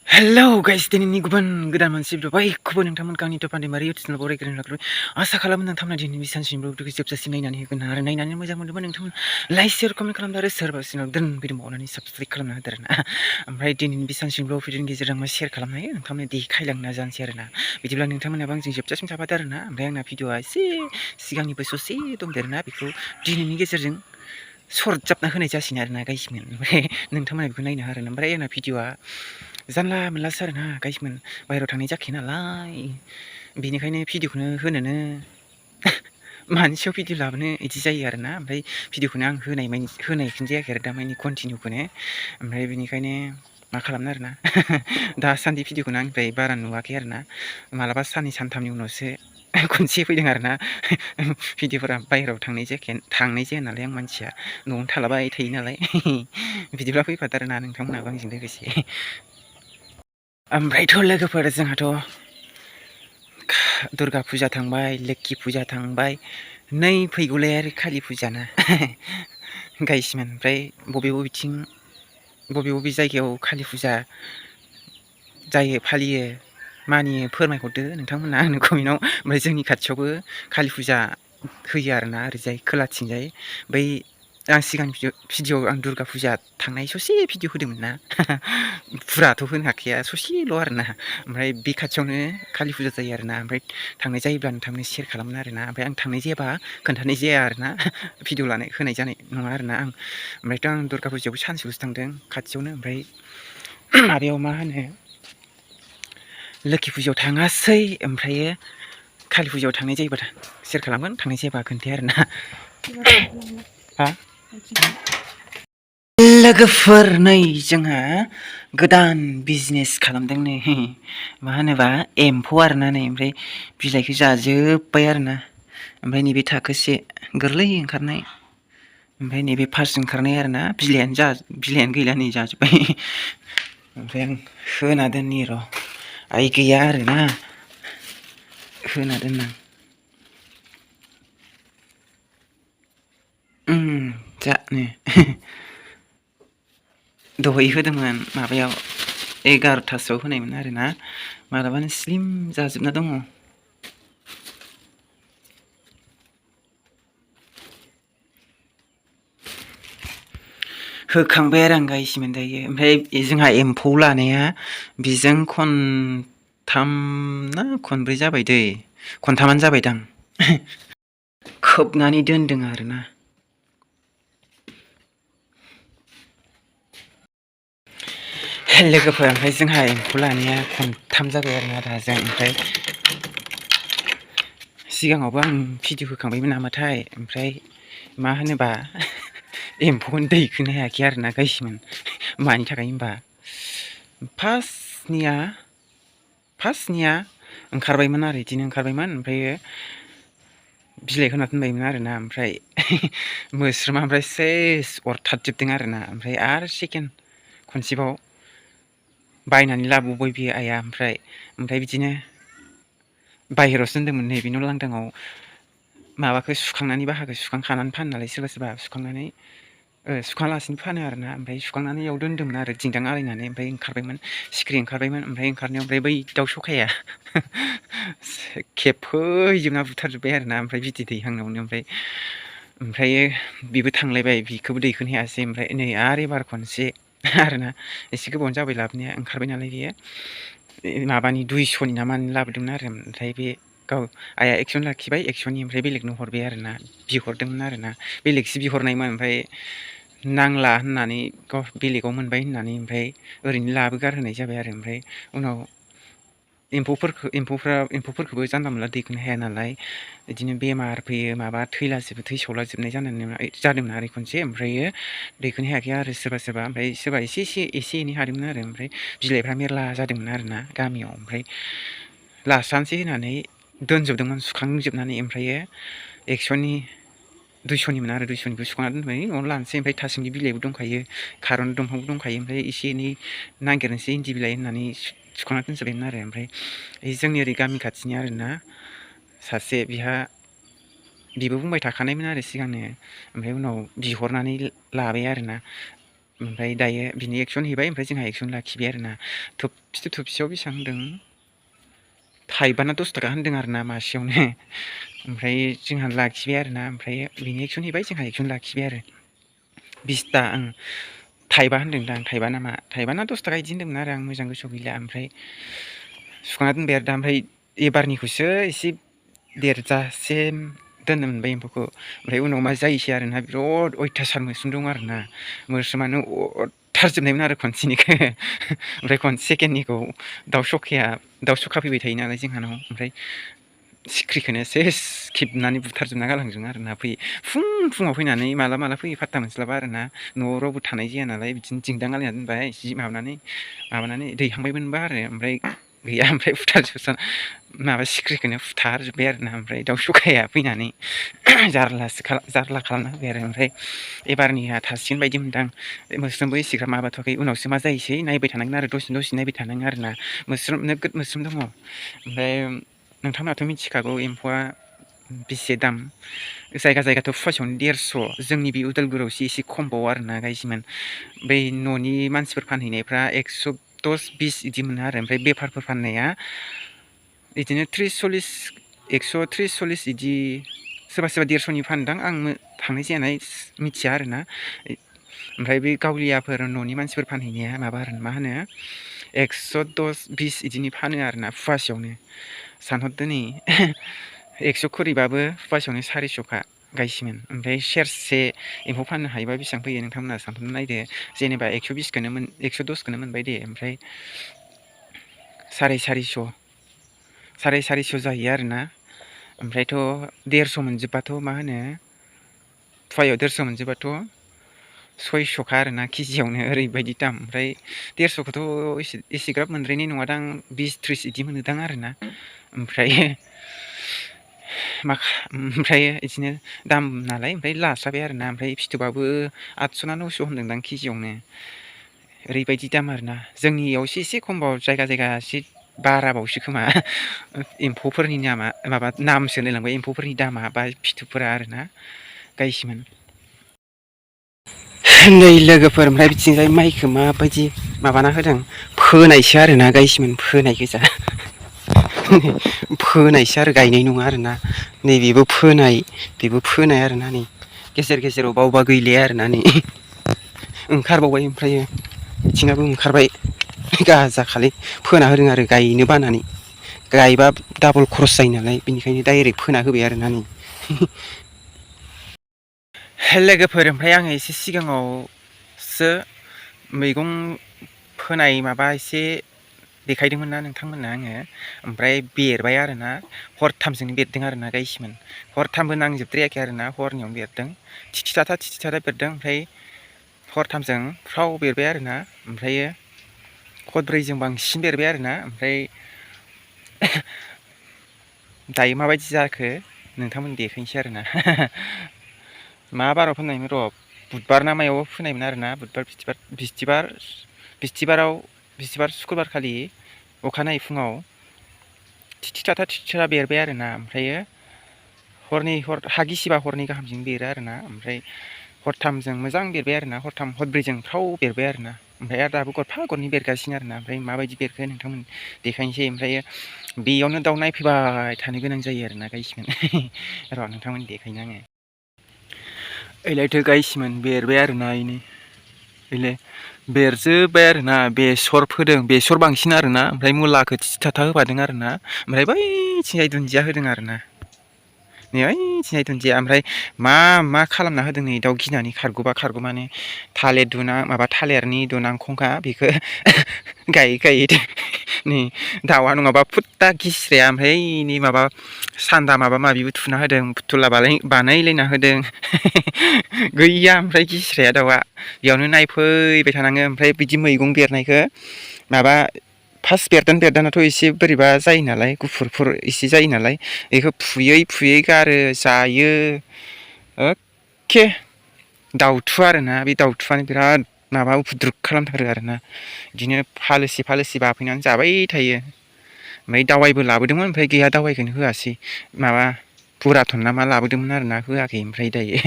Hello guys, दिनैनि गुबुन गोदान मोनसे भिडिअ बयखौबो नोंथांमोनखौ आंनि टपान्डे मारि इउटुब चेनेलाव बरायग्रोनो लाग्रोबाय। आसा खालामो नोंथांमोना दिनैनि बे सानसेनि भिडिअखौ जोबजासिम नायनानै होगोन आरो नायनानै मोजां मोनदोंबा नोंथांमोन लाइक शेयार कमेन्ट खालामदो आरो सोरबा सोरनाव दोन भिडिअ मावनानै साबस्क्राइब खालामना होदो आरोना। ओमफ्राय दिनैनि बे सानसेनि भिडिअनि गेजेरजों मा शेयार खालामनो हायो नोंथांमोननो देखायलांनो नाजानोसै आरोना। बिदिब्ला नोंथांमोनाबो आंजों जोबजासिम थाफादो आरोना। ओमफ्राय आंना भिडिअआ एसे सिगांनिबो ससे दंदेरोना बेखौ दिनैनि गेजेरजों सरजाबना होनाय जासिनो आरोना गाइसमोन। ओमफ्राय नोंथांमोना बेखौ नायनो हागोन। ओमफ्राय आंना भिडिअआ जानला मोनलासो आरोना गाइसमोन, बाहेरायाव थांनाय जाखायो नालाय बेनिखायनो भिडिअखौनो होनोनो मानि सायाव भिडिअ लाबोनो इदि जायो आरोना। ओमफ्राय भिडिअखौनो आं होनायखौनो जायाखै आरो दामानि कन्टिनिउखौनो। ओमफ्राय बेनिखायनो मा खालामनो आरोना दासान्दि भिडिअखौनो आंनिफ्राय बारा नुवाखै आरोना। मालाबा साननै सानथामनि उनावसो खनसे फैदों आरोना। भिडिअफोरा बाहेरायाव थांनाय जाया नालाय आं मानसिया न'आवनो थालाबाय थायो नालाय। बिदिब्ला फैफादो आरोना नोंथांमोनाबो आंजों लोगोसे। ओमफ्रायथ' लोगोफोर जोंहाथ' दुर्गा फुजा थांबाय, लोक्षि फुजा थांबाय, नै फैगौलाय आरो कालि फुजाना गाइसमोन। ओमफ्राय बबे बबे जायगायाव कालि फुजा जायो फालियो मानियो फोरमायहरदो नोंथांमोना आंनो कमेन्टआव। ओमफ्राय जोंनि खाथियावबो कालि फुजा होयो आरोना ओरैजाय खोलाथिंजाय। बै आं सिगां भिडिअ आं दुर्गा फुजा थांनाय ससे भिडिअ होदोंमोन ना फुराथ' होनो हाखाया ससेल' आरोना। ओमफ्राय बे खाथियावनो कालि फुजा जायो आरोना। ओमफ्राय थांनाय जायोब्ला नोंथांनो शेयार खालामो आरोना। ओमफ्राय आं थांनाय जायाबा खोन्थानाय जाया आरोना, भिडिअ होनाय जानाय नङा आरोना आं। ओमफ्रायथ' आं दुर्गा फुजायावबो सानसेल'सो थांदों खाथियावनो। ओमफ्राय माबायाव मा होनो लोक्षि फुजायाव थाङासै। ओमफ्रायो कालि फुजायाव थांनाय जायोबा शेयार खालामगोन, थांनाय जायोबा खोन्थाया आरोना। हा लोगोफोर नै जोंहा गोदान बिजनेस खालामदों नै, मा होनोबा एम्फौ आरोना नै। ओमफ्राय बिलाइखौ जाजोब्बाय आरोना। ओमफ्राय नैबे थाखोसे गोरलै ओंखारनाय, ओमफ्राय नैबे फार्स्ट ओंखारनाय आरोना बिलाइयानो गैला नै जाजोब्बाय। ओमफ्राय आं होना दोननि र', आइ गैया आरोना होना दोननां। जानो दहाय होदोंमोन माबायाव 11थासोआव होनायमोन आरोना। मालाबानो स्लिम जाजोबना दङ। होखांबाय आरो आं गाइसमोन दायो। ओमफ्राय जोंहा एम्फौ लानाया बेजों खनथाम ना खनब्रै जाबाय दै, खनथामानो जाबायदां। खोबनानै दोनदों आरोना। लोगोफोर ओमफ्राय जोंहा एम्फौ लानाया खनथाम जाबाय आरोना दाजों। ओमफ्राय सिगाङावबो आं भिडिअ होखांबायमोन नामाथाय। ओमफ्राय मा होनोबा एम्फौखौनो दैखोनो हायाखै आरोना गाइसमोन। मानि थाखाय होनबा फार्स्टनिया ओंखारबायमोन आरो बिदिनो ओंखारबायमोन। ओमफ्रायो बिलाइ होना दोनबायमोन आरोना। ओमफ्राय मोस्रोमा ओमफ्राय सेस अरथारजोबदों आरोना। ओमफ्राय आरो सेकेन्ड खनसेबाव बायनानै लाबोबाय बियो आइया। ओमफ्राय बिदिनो बाहेरायावसो दोन्दोंमोन नै बेनाव लांदाङाव। माबाखौ सुखांनानै बाहागो सुखांखानानै फानो नालाय सोरबा सोरबा, सुखाङालासिनो फानो आरोना। ओमफ्राय सुखांनानै इयाव दोन्दोंमोन आरो दिन्दां आलायनानै। ओमफ्राय ओंखारबायमोन सिखिरि ओंखारबायमोन। ओमफ्राय ओंखारनायाव ओमफ्राय बै दाउ सखाया खेबफैजोबना बुथारजोब्बाय आरोना। ओमफ्राय बिदै दैहांनायावनो ओमफ्रायो बेबो थांलायबाय, बिखौबो दैखोनो हायासै। ओमफ्राय नै आरो एबार खनसे आरोना, एसे गोबावनो जाबाय लाबोनाया, ओंखारबाय नालाय बेयो माबानि 200नि ना मानि लाबोदोंमोन आरो। ओमफ्राय बे गाव आइया एक्सन लाखिबाय, एक्स'नि ओमफ्राय बेलेगनो हरबाय आरोना, बिहरदोंमोन आरोना। बेलेगसो बिहरनायमोन ओमफ्राय नांला होननानै बेलेगाव मोनबाय होननानै ओमफ्राय ओरैनो लाबोगारहोनाय जाबाय आरो। ओमफ्राय उनाव एम्फौफोरखौबो जानला मोनला दैखोनो हाया नालाय, बिदिनो बेमार फैयो, माबा थैसौलाजोबनाय जादोंमोन आरो खनसे। ओमफ्रायो दैखोनो हायाखै आरो सोरबा। ओमफ्राय सोरबा एसे एनै हादोंमोन आरो। ओमफ्राय बिलाइफ्रा मेरला जादोंमोन आरोना गामियाव। ओमफ्राय लास्टआनोसै होनानै दोनजोबदोंमोन सुखांजोबनानै। ओमफ्रायो 200निमोन आरो 200निखौ सुखांना दोनबाय, न'आव लानोसै। ओमफ्राय थासुमलि बिलाइबो दंखायो, खारन दंफांबो दंखायो। ओमफ्राय एसे एनै नागिरनोसै इन्दि बिलाइ होननानै सुखांना दोनजोबबायमोन आरो। ओमफ्राय जोंनि ओरै गामि खाथिनि आरोना सासे, बिबो बुंबाय थाखानायमोन आरो सिगांनो। ओमफ्राय उनाव बिहरनानै लाबाय आरोना। ओमफ्राय दायो बिनि एक्सन हैबाय ओमफ्राय जोंहा एक्सन लाखिबाय आरोना थोबसेयाव बेसेबां होनदों थाइबा ना 10 थाखा होनदों आरोना मासेयावनो ओमफ्राय जोंहा लाखिबाय आरोना ओमफ्राय बिनि एक्सन हैबाय जोंहा एक्सन लाखिबाय आरो 20ता थाइबा होनदोंदां थाइबा नामा थाइबा ना 10 थाखा बिदि होनदोंमोन आरो आं मोजां गोसोआव गैला ओमफ्राय सुखांना दोनबाय आरो दा ओमफ्राय एबारनिखौसो एसे देरजासिम दोननो मोनबाय एम्फौखौ ओमफ्राय उनाव मा जायोसै आरोना बिराद अयथासार मोस्रोम दं आरोना मोस्रोमानो अरथारजोबनायमोन आरो खनसेनिखौ ओमफ्राय खनसे सेकेन्डनिखौ दाउ सखा फैबाय थायो नालाय जोंहानाव ओमफ्राय सिख्रिखौनो सेस खेबनानै बुथारजोबना गालांदों आरोना फुङाव फैनानै माला फैयो फात्ता मोनस्लाबा आरोना न'आव रावबो थानाय जाया नालाय बिदिनो दिंदां गालायना दोनबाय जि माबानानै दैखांबायमोनबा आरो ओमफ्राय गैया ओमफ्राय माबा सिख्रिखौनो फुथारजोब्बाय आरोना ओमफ्राय दाउ सखाया फैनानै जारला खालामना होबाय आरो ओमफ्राय एबारनिया थासिगोन बायदि मोनदां मोस्रोमबो एसेग्राब माबाथ'वाखै उनावसो मा जायोसै नायबाय थानांगोन आरो दसे नायबाय थानांगोन आरोना नोगोद मोस्रोम दङ ओमफ्राय नोंथांमोनाथ' मिथिखागौ एम्फौआ बेसे दाम जायगाथ' फवासेयावनो 150 जोंनि बे उदालगुरियावसो एसे खमबाव आरोना गायसिमोन बै न'नि मानसिफोर फानहैनायफ्रा 110-120 बिदि मोनो आरो ओमफ्राय बेफारफोर फाननाया बिदिनो 30-40 130-40 बिदि सोरबा 150नि फानदां आं थांनाय जायानाय मिथिया आरोना ओमफ्राय बे गावलियाफोर न'नि मानसिफोर फानहैनाया माबा आरो मा होनो 110-20 बिदिनि फानो आरोना फवासेयावनो सानहरदो नै 100 खरिबाबो फवासेयावनो 400खा गायसिमोन ओमफ्राय सेरसे एम्फौ फाननो हायोबा बेसेबां फैयो नोंथांमोना सानहरना नायदो जेनेबा 110खौनो मोनबाय दे ओमफ्राय 450 जाहैयो आरोना ओमफ्रायथ' 150 मोनजोबबाथ' मा होनो फवायाव 150 मोनजोबबाथ' 600खा आरोना केजियावनो ओरैबायदि दाम ओमफ्राय 150खौथ' एसेग्राब मोनद्रायनाय नङादां 20-30 बिदि मोनोदां आरोना ओमफ्राय बिदिनो दाम नालाय ओमफ्राय लास्राबाय आरोना ओमफ्राय फिथोबाबो 800 ना 900 होनदोंदां केजियावनो ओरैबायदि दाम आरोना जोंनियावसो एसे खमबाव जायगा एसे बाराबावसो खोमा एम्फौफोरनि नामसो होनलायलांबाय एम्फौफोरनि दामा बा फिथोबफोरा आरोना गायसिमोन नै लोगोफोर ओमफ्राय बिथिंजाय माइखौ माबायदि माबाना होदों फोनायसो आरोना गायसिमोन फोनाय गोजा फोनायसो आरो गायनाय नङा आरोना नैबेबो फोनाय आरोना नै गेजेर अबेबा गैलिया आरोना नै ओंखारबावबाय ओमफ्रायो बिथिंनाबो ओंखारबाय गाजा खालि फोना होदों आरो गायनो बानानै गायबा डाबल खरस जायो नालाय बेनिखायनो डाइरेक्ट फोना होबाय आरोना नै लोगोफोर ओमफ्राय आङो एसे सिगाङावसो मैगं फोनाय माबा एसे देखायदोंमोन ना नोंथांमोननो आङो ओमफ्राय बेरबाय आरोना हरथामजोंनो बेरदों आरोना गायसिमोन हरथामबो नांजोबद्रायाखै आरोना हरनैयावनो बेरदों थिथिथाथा बेरदों ओमफ्राय हरथामजों फ्राव बेरबाय आरोना ओमफ्रायो हरब्रैजों बांसिन बेरबाय आरोना ओमफ्राय दायो माबायदि जाखो नोंथांमोन देखायनोसै आरोना मा बाराव फोनायमोन र' बुधबार ना मायाव फोनायमोन आरोना बिस्थिबार सुक्रुबार खालि अखानायै फुङाव थिथिथाथा बेरबाय आरोना ओमफ्रायो हा गिसिबा हरनै गाहामजों बेरो आरोना ओमफ्राय हरथामजों मोजां बेरबाय आरोना हरब्रैजों फ्राव बेरबाय आरोना ओमफ्राय आरो दाबो गरफा गरनै बेरगासिनो आरोना ओमफ्राय माबायदि बेरखो नोंथांमोन देखायनोसै ओमफ्राय बेयावनो दाउ नायफैबाय थानो गोनां जायो आरोना गायसिमोन र' नोंथांमोन देखायनो आङो ओइलायथो गायसिमोन बेरबाय आरोना ओइलाय बेरजोब्बाय आरोना बेसर फोदों बेसर बांसिन आरोना ओमफ्राय मुलाखौ थिथिथाथा होफादों आरोना ओमफ्राय बैथिंजाय दुन्दिया होदों आरोना नै ओइथिंजाय दुन्दिया ओमफ्राय मा खालामना होदों नै दाउ गिनानै खारग'मानो थालिरनि दुनांखंखा बेखौ गायै नै दाउआ नङाबा फुदटा गिस्राया ओमफ्राय नै माबा सान्दा माबा माबिबो थुना होदों फुथुला बानायलायना होदों गैया ओमफ्राय गिस्राया दाउआ बेयावनो नायफैबाय थानाङो ओमफ्राय बिदि मैगं बेरनायखौ माबा फार्स्ट बेरदानथ' एसे बोरैबा जायो नालाय गुफुरफोर एसे जायो नालाय बेखौ फुयै गारो जायो एखे दाउथु आरोना बे दाउथुआनो बिराद माबा उपद्रुग खालामथारो आरोना बिदिनो फालोसे बाफैनानै जाबाय थायो ओमफ्राय दावाइबो लाबोदोंमोन ओमफ्राय गैया दावाइखौनो होआसै माबा पुराथन ना मा लाबोदोंमोन आरोना होआखै ओमफ्राय दायो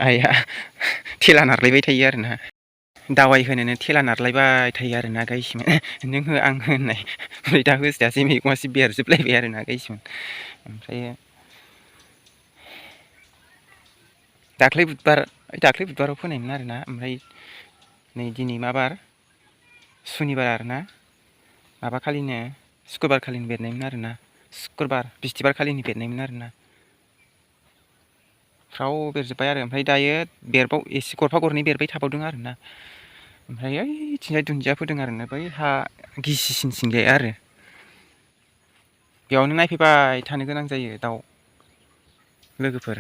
आइया थेला नारलायबाय थायो आरोना दावाइ होनोनो थेला नारलायबाय थायो आरोना गायसमोन नों हो आं हो होननाय ओमफ्राय दा होस्रायासै मैगङासो बेरजोबलायबाय आरोना गायसमोन ओमफ्राय दाख्लै बुधबाराव फोनायमोन आरोना ओमफ्राय नै दिनै मा बार सुनिबार आरोना माबा खालिनो सुक्रुबार खालिनो बेरनायमोन आरोना सुक्रुबार बिस्थिबार खालिनि बेरनायमोन आरोना फ्राव बेरजोब्बाय आरो ओमफ्राय दायो एसे गरफा गरनै बेरबाय थाबावदों आरोना ओमफ्राय ओइथिंजाय दुन्दिया फोदों आरोना बै हा गिसिसिनथिंजाय आरो बेयावनो नायफैबाय थानो गोनां जायो दाउ लोगोफोर